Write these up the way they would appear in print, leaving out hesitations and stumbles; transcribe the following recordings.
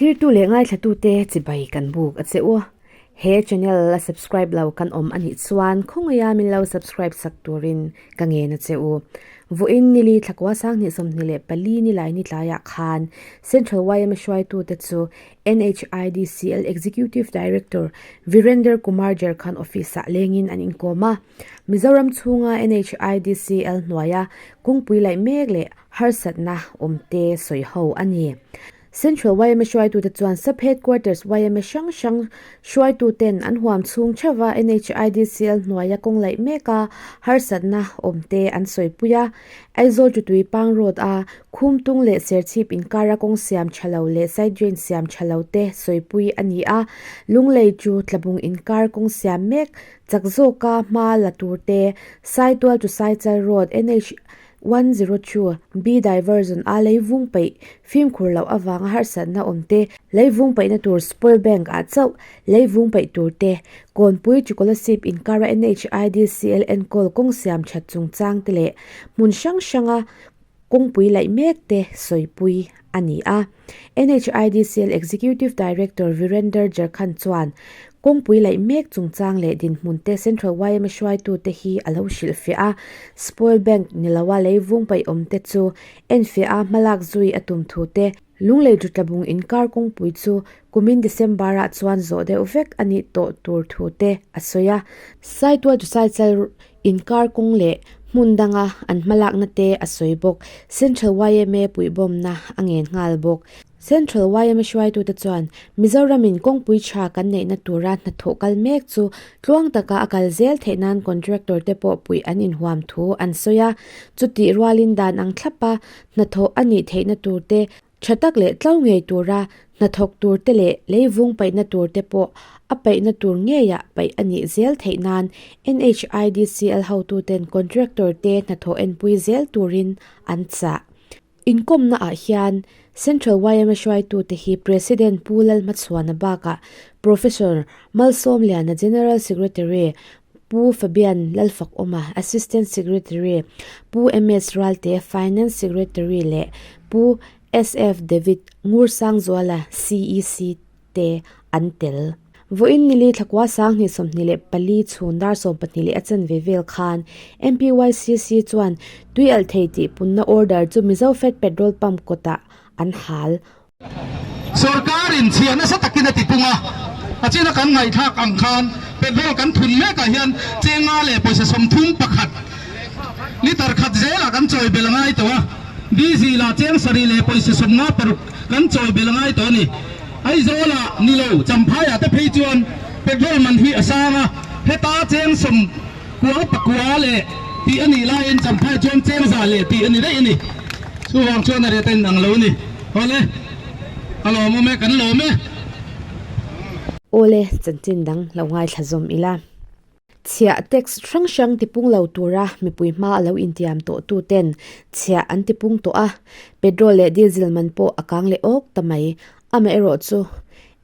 Thlirtu leh ngaithlatute chibai kan buk a che u. He channel la subscribe lo kan awm a nih chuan khawngaia min lo subscribe sak turin ka ngen a che u. Vawiin nili thlakua sanghnih 24 nilai ni tlaiah khan Central yma hruaitute chu NHIDCL Executive Director Virender Kumar Jharkhand Office-ah lengin an inkawm a. Mizoram chhunga NHIDCL hnuaia kawngpui laih mek leh harsatna awmte sawi ho a ni. Central yma hruaitute chuan Sub Headquarters yma hrang hrang hruaituten an huam chhung theuha NHIDCL hnuaia kawng laih meka harsatna awmte an sawipui a. Aizawl Tutui Pang Road a Khumtung leh Serchhip inkara kawng siam tha lo leh side drain siam tha lo te sawipui a ni a, Lunglei chu Tlabung inkar kawng siam mek chak zawka hma la tur te, Saitual to Saichal Road NH 102 B diversion a leivung peih fimkhur loh avanga harsatna awm te, leivung peihna tur spoil bank ah chauh leivung peih tur te, Kawnpui Chikolasib inkara NHIDCL enkawl kawng siam that chungchang te leh hmun hrang hranga Kawngpui laih mek te sawipui a ni a. NHIDCL Executive Director Virender Jarkhand chuan kawngpui laih mek chungchang leh dinhmun te Central yma hruaitute hi a lo hrilhfiah a, Spoil Bank ni loa leivung paihawm te chu enfiah a hmalak zui a tum thu te, Lunglei Tutlabung inkar kawngpui chu kumin December-ah chuan zawh deuh vek a nih tawh tur thu te a sawi a. Saitual to Saichal Inkar kawng leh hmun danga an hmalakna te a sawi bawk. Central yma puihbawmna a ngen nghal bawk. Central yma hruaitute chuan Mizoramin kawngpui tha kan neihna tura hnathawh kal mek chu tluang taka a kal zel theih nan contractor te pawh puih an inhuam thu an sawi a. Chutih rualin dan ang thlapa hnathawh a nih theihna tur te Tha tak leh tlo ngei tura hnathawk tur te leh leivung paihna tur te pawh a paihna tur ngeiah paih a nih zel theih nan NHIDCL hotuten contractor te hnathawh enpui zel turin an chah. Inkawmna ah hian Central yma hruaitute hi President Pu Lalhmachhuana bakah Professor Malsawmliana General Secretary Pu Fabian Lalfakawma, Assistant Secretary, Pu MS Ralte, Finance Secretary leh Pu SF David Ngursangzuala, CEC te an tel. Vawiin nili thlakua 2024 chhun dar 12 leh a chanve vel khan MPYCC chuan tui alh thei tih punna order chu Mizo Fat Petrol Pump kawtah an hal. Sorkarin chhia nasa takin a tipung a, a china kan ngaihthlak ang khan petrol kan thun mekah hian chenga leh pawisa 31 litre khat zelah kan chawi bel a ngai tawh a, diesel ah cheng sarih leh pawisa 56 kan chawi bel a ngai tawh a ni. Aizawlah ni lo Champhaiah te phei chuan petrol man hi a sang a, heta cheng sawmkua pakua leh tih a nih laiin Champhai chuan cheng za leh tih a ni daih a ni. Chuvang chuan a rate a inang lo a ni. Awle, a lawmawm e, kan lawm e. Awle, chanchin dang lo ngaithla zawm ila. Chhiah tax hrang hrang tipung lo tura mipui hma a lo intiam tawh tu ten chhiah an tipung tawh a, petrol leh diesel man pawh a kang leh awk ta mai. Amaherawhchu,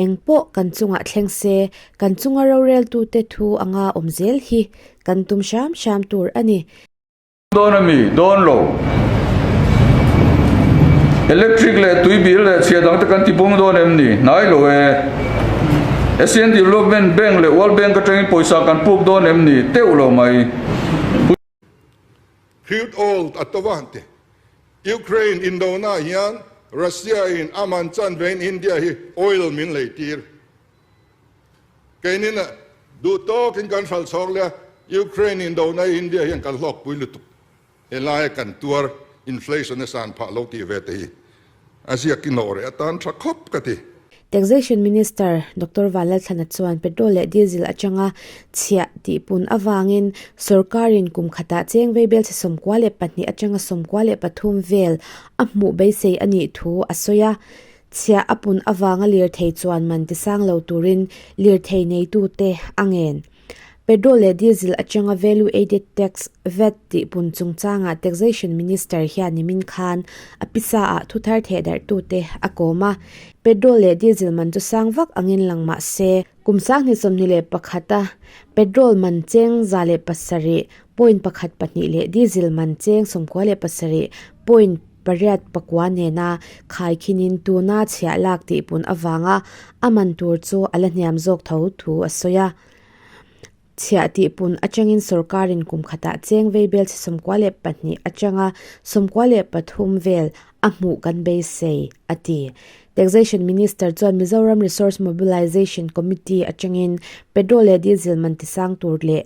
eng pawh kan chungah thleng se, kan chunga roreltute thu anga awm zel hi kan tum hram hram tur a ni. Dawn a mi? Dawn lo. Electric leh tui bil leh chhia dang te kan ti pung dawn em ni? Hnai lo e. Asian Development Bank leh World Bank atangin pawisa kan puk dawn em ni? Teuh lo mai. Crude oil a to va han ti. Ukraine indona hian Russia in a man chan vein India hi oil min lei tir. Keinin duh tawkin kan hral chhawk leh a, Ukraine indona hi India hian kan hlawkpui lutuk. Helaia kan tuar inflation a san phah lo tih ve te hi a ziak i nawh reh atan tha khawp ka ti. Taxation Minister Doctor Vanlalthlana chuan petrol leh diesel atanga chhiah tihpun avangin sorkarin kum khatah cheng veibel chhe 92 atanga 93 vel a hmuh beisei a nih thu a sawi a. Chhiah a pun avanga lirthei chuan man tisang lo turin lirthei neitute a ngen. Petrol leh diesel atanga Value Added Tax, vat, tih pun chungchangah Taxation Minister hian nimin khan a pisa ah thuthar thehdarhtute a kawm a. Petrol leh diesel man chu sang vak angin lang mah se, kum 2021 a petrol man cheng 107.12 leh diesel man cheng 97. pariat pakua nena khaikhinin tuna chhiah lak tihpun avanga a man tur chu a la hniam zawk tho thu a sawi a. Chhiah tihpun atangin sorkarin kum khatah cheng vei bel chhe 92 atanga 93 vel a hmuh kan beisei, a ti. Taxation Minister chuan Mizoram Resource Mobilisation Committee atangin petrol leh diesel man tisang tur leh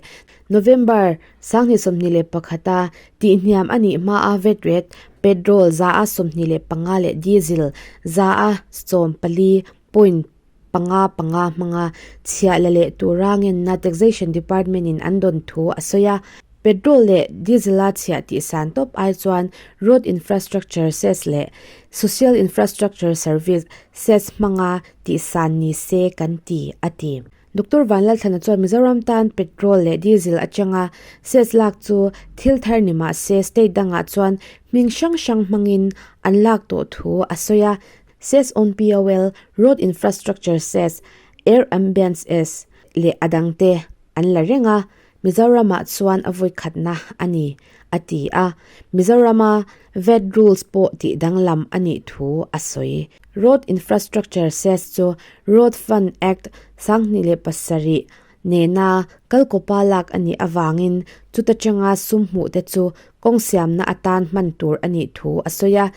November 2021 a tihhniam a nih hmaa vat rate petrol 125 leh diesel 114 point panga panga hmanga chhiah la leh tura ngenna Taxation Department in an dawn thu a sawi a. Petrol leh Diesel a chhiah tih san tawp ai chuan Road Infrastructure Cess leh Social Infrastructure Service Cess hmanga tih san ni se kan ti, a ti. Doctor Vanlalthlana chuan Mizoram tan Petrol leh Diesel atanga cess lak chu thil thar ni mah se state dangah chuan hming hrang hrang hmangin an lak tawh thu a sawi a. Cess on POL, Road Infrastructure Cess, Air Ambience Cess leh a dangte an la reng a, Mizoramah chuan a vawi khatna a ni, a ti a. Mizorama vat rules pawh tih danglam a nih thu a sawi. Road Infrastructure Cess chu Road Fund Act 2007 nena kalkawpa lak a nih avangin chuta tanga sum hmuhte chu kawng siamna atan hman tur a nih thu a sawi a.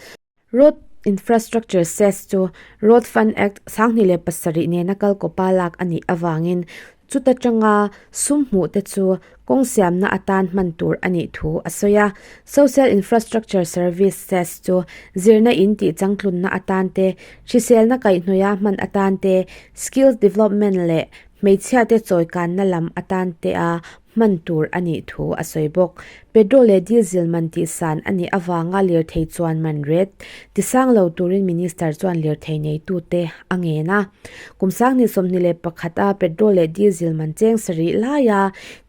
Road Infrastructure Cess chu Road Fund Act 2007 nena kalkawpa lak a nih avangin chuta tanga sum hmuh te chu kawng siamna atan hman tur a nih thu a sawi a. Social Infrastructure Service Cess chu zirna in tih changtlunna atan te, hriselna kaihhnawia hman atan te, skills development leh hmeichhiate chawikanna lam atan te a hman tur a nih thu a sawi bawk. Petrol leh diesel man tihsan a nih avanga lirthei chuan man ret tisang lo turin Minister chuan lirthei neitute a ngen a. Kum 2021 a petrol leh diesel man cheng sarih laia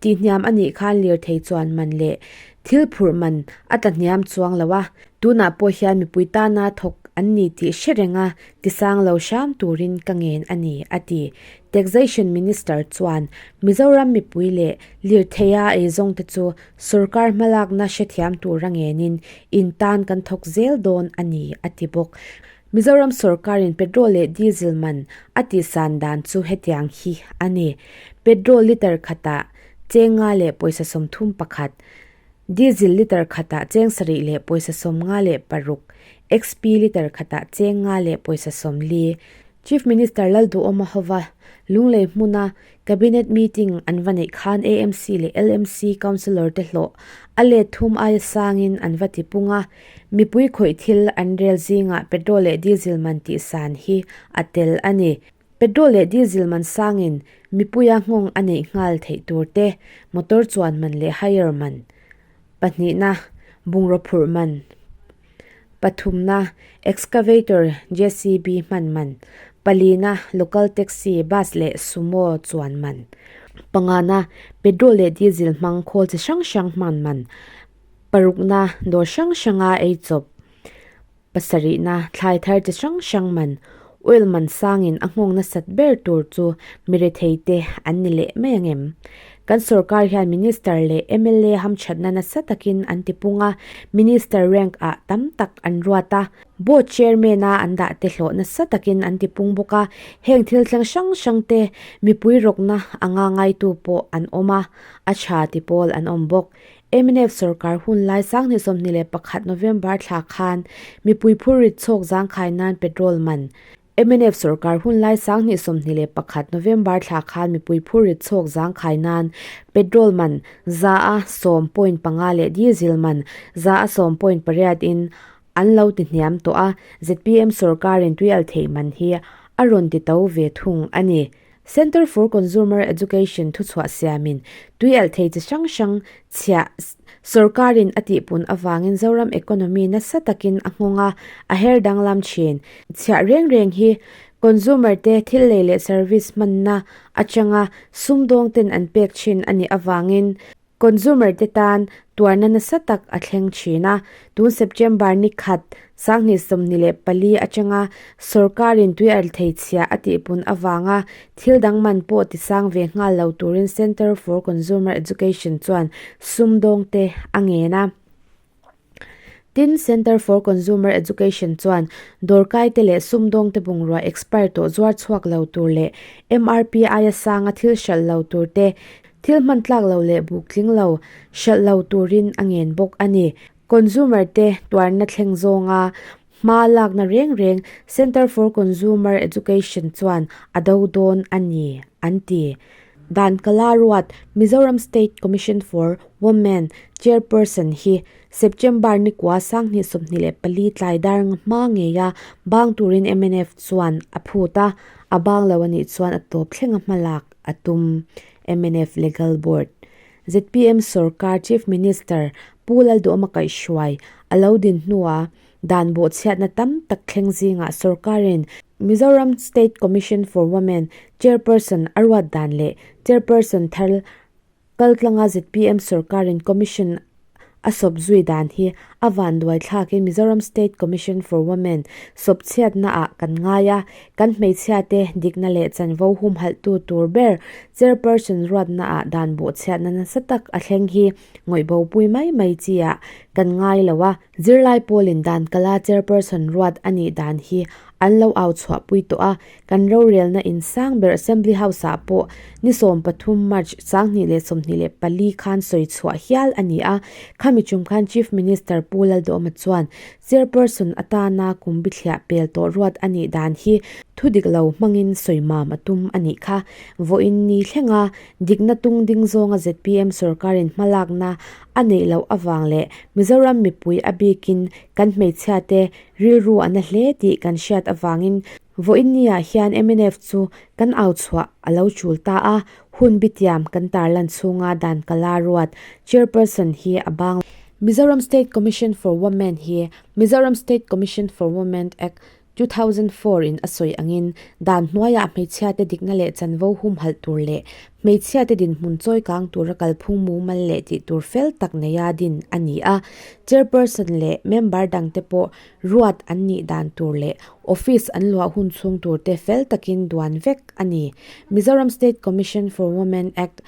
tihhniam a nih khan lirthei chuan man leh thil phurh man a tla hniam chuang lo a, tunah pawh hian mipui tana thawk an ni tih hre renga tisang lo hram turin ka ngen a ni, a ti. Taxation Minister chuan Mizoram mipui leh lirtheia eizawngte chu sorkar hmalakna hrethiam tura ngenin in tan kan thawk zel dawn a ni, a ti bawk. Mizoram sorkarin petrol leh diesel man a tihsan dan chu hetiang hi a ni. Petrol litre khatah cheng nga leh pawisa 31, diesel litre khatah cheng sarih leh pawisa 56, XP litre khatah cheng nga leh pawisa 40, Chief Minister Lalduhawma hova Lunglei hmuna Cabinet meeting an va neih khan AMC leh LMC Councillor te hlawh a let thum aia sangin an va tipung a, mipui khawih thil an rel zingah petrol leh diesel man tihsan hi a tel a ni. Petrol leh diesel man sangin mipuia nghawng a neih nghal theih tur te, motor chuan man leh hire man pahnihna, bungraw phurh man. Pathumna, Excavator, JCB hman man. Palina, Local taxi, bus leh sumo chuan man. Pangana, Petrol leh diesel hmang khawl chi hrang hrang hman man. Parukna, Dawr hrang hranga ei chawp. Pasarihna, Thlai thar chi hrang hrang man. Oil man sangin a nghawng nasat ber tur chu mirethei te an ni leh mai angem? Kan sorkar hian Minister leh mla hamthatna nasa takin an tipung a, Minister rank ah tam tak an ruat a, Board Chairman a an dah te hlawh nasa takin an tipung bawk a, heng thil thleng hrang hrang te mipui rawkna anga ngaitu pawh an awm a, a tha ti pawl an awm bawk. Mnf sorkar hun lai 2021 November thla khan mipui phurrit chhawk zangkhai nan petrol man Mnf sorkar hun lai 2021 November thla khan mipui phurrit chhawk zangkhai nan petrol man 110.5 leh diesel man 110.8 in an lo ti hniam tawh a, zpm sorkarin tuial theih man hi a rawn ti to ve thung a ni. Centre for Consumer Education thuchhuah siamin tuialh thei chi hrang hrang chhiah sorkarin a tihpun avangin Zoram economy nasa takin a nghawng a, a her danglam thin. Chhiah reng reng hi consumer te thil lei leh service hmanna atanga sumdawng ten an pek thin a nih avangin Consumer te tan tuarna nasa tak a thleng thin a, tun September ni khat, 2024 atanga sorkarin tuialthei chhia a tihpun avanga thil dang man pawh tisang ve nghal lo turin Centre for Consumer Education chuan sumdawng te a ngen a. Tin, Centre for Consumer Education chuan dawrkaite leh sumdawngte bungrua expire tawh zuar chhuak lo tur leh MRP aia sanga thil hralh lo tur te, thil hman tlak lo leh buk tling lo hralh lo turin a ngen bawk a ni. Consumer te tuarna thleng zawnga hma lakna reng reng Centre for Consumer Education chuan a do dawn a ni, an ti. Dan Kala Ruat, Mizoram State Commission for Women Chairperson hi September nikua 2024 tlai dar nga hma ngeia bang turin mnf chuan a phut a, a bang lo a nih chuan a tawp thleng a hmalak a tum. Mnf Legal Board, zpm sorkar Chief Minister Pu Lalduhawma kaihhruai a lo din hnua dan bawhchhiatna tam tak thleng zingah sorkarin Mizoram State Commission for Women Chairperson a ruat dan leh Chairperson thar Kaltlanga zpm sorkarin Commission a sawp zui dan hi a vanduai thlakin Mizoram State Commission for Women sawp chhiatna ah kan ngai a, kan hmeichhia te dikna leh chanvo humhalhtu tur ber Chairperson ruatna ah dan bawh chhiatna nasa tak a thleng hi ngawihbopui mai mai chi ah kan ngai lo a. Zirlai pawlin dan kala Chairperson ruat a nih dan hi an lo au chhuahpui tawh a, Kan rorelna in sang ber Assembly House ah pawh ni 13 March 2024 khan sawi chhuah hial a ni a, khami tum khan Chief Minister Pu Lalduhawma chuan Chairperson atana kum bithliah pel tawh ruat a nih dan hi thu dik lo hmangin sawi mam a tum a nih kha. Vawiin ni thlenga dikna tung ding zawnga zpm sorkarin hmalakna a neih loh avang leh Mizoram mipui a bikin kan hmeichhiate rilru a na hle tih kan hriat avangin Vawiinniah hian mnf chu kan au chhuah a lo chul ta a, hun bitiam kan tarlan chhunga dan kala ruat Chairperson hi a bang. Mizoram State Commission for Women hi Mizoram State Commission for Women Act, 2004 in a sawi angin dan hnuaiah hmeichhiate dikna leh chanvo humhalh tur leh hmeichhiate dinhmun chawi kang tura kalphung mumal leh tih tur fel tak neia din a ni a. Chairperson leh member dangte pawh Ruat an nih dan tur leh office an luah hun chhung tur te fel takin duan vek a ni. Mizoram State Commission for Women Act,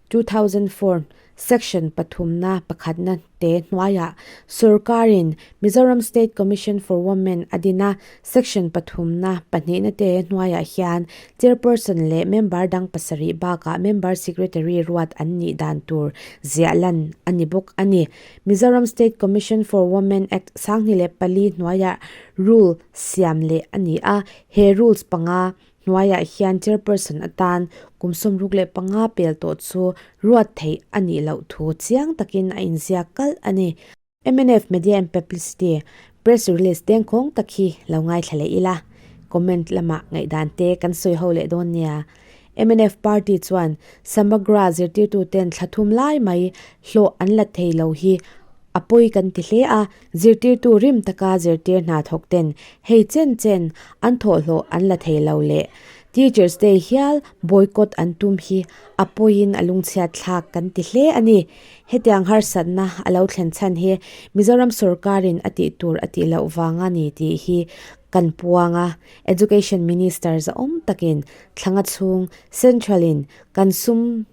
2004 Section pathumna pakhatna te hnuaiah sorkarin Mizoram State Commission for Women a din a, Section pathumna pahnihna te hnuaiah hian Chairperson leh member dang pasarih bakah member secretary ruat an nih dan tur ziah lan a ni bawk a ni. Mizoram State Commission for Women Act 2004 hnuaiah rule siam leh a ni a, he rules panga hnuaiah hian chairperson atan kum 65 pel tawh chu ruat theih a nih loh thu chiang takin a inziak kalh a ni. Mnf Media and Publicity Press Release dengkhawng tak hi lo ngaithla leh ila, comment lamah ngaihdan te kan sawi ho leh dawn nia. Mnf party chuan Samagra zirtirtuten thla thum lai mai hlawh an la thei lo hi a pawi kan ti hle a, zirtirtu rim taka zirtir hna thawk ten hei chen chen an thawhhlawh an la thei lo leh Teachers Day hial boycott an tum hi a pawiin a lungchhiat thlak kan ti hle a ni. Hetiang harsatna a lo thlen chhan hi Mizoram sorkarin a tih tur a tih loh vang a ni tih hi kan puang a, Education Minister zahawm takin thlanga chhung Central in kan sum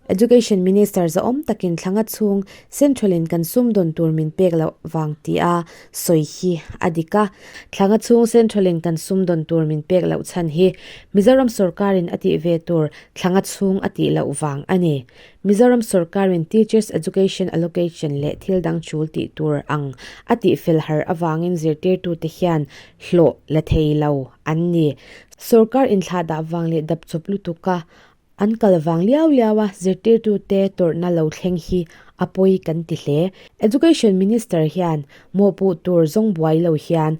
Education Minister zahawm takin thlanga chhung Central in kan sum dawn tur min pek loh vang tih a sawi hi a dik a. Thlanga chhung Central in kan sum dawn tur min pek loh chhan hi Mizoram sorkar in a tih ve tur thlanga chhung a tih loh vang a ni. Mizoram sorkar in Teachers Education Allocation leh thil dang chul tih tur ang a tih fel har avangin zirtirtute hian hlawh la thei lo an ni. Sorkar inthlahdah vang leh dap chawp lutuka an kal vang liau liau a zirtirtute tawrhna lo thleng hi a pawi kan ti hle. Education Minister hian mawhpuh tur zawng buai lo hian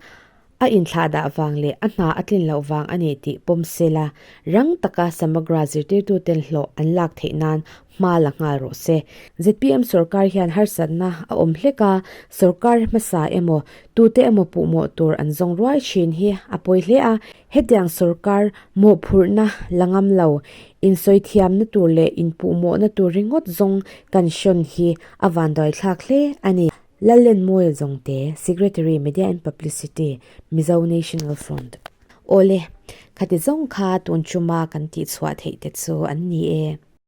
a inthlahdah vang leh a hna a tlin loh vang a ni tih pawm sela rang taka Samagra zirtirtuten hlawh an lak theih nan hma la nghal rawh se. Zpm sorkar hian harsatna a awm hlek a, sorkar hmasa emaw tute emaw puhmawh tur an zawng ruai thin hi a pawi hle a, hetiang sorkar mawhphurhna la ngam lo, insawithiamna tur leh inpuhmawhna tur ringawt zawng kan hrawn hi a vanduaithlak hle a ni. Lallenmawia Zawngte, Secretary, Media and Publicity, Mizo National Front. Awle, khati zawng kha tun chuma kan tihchhuah theih te chu an ni e.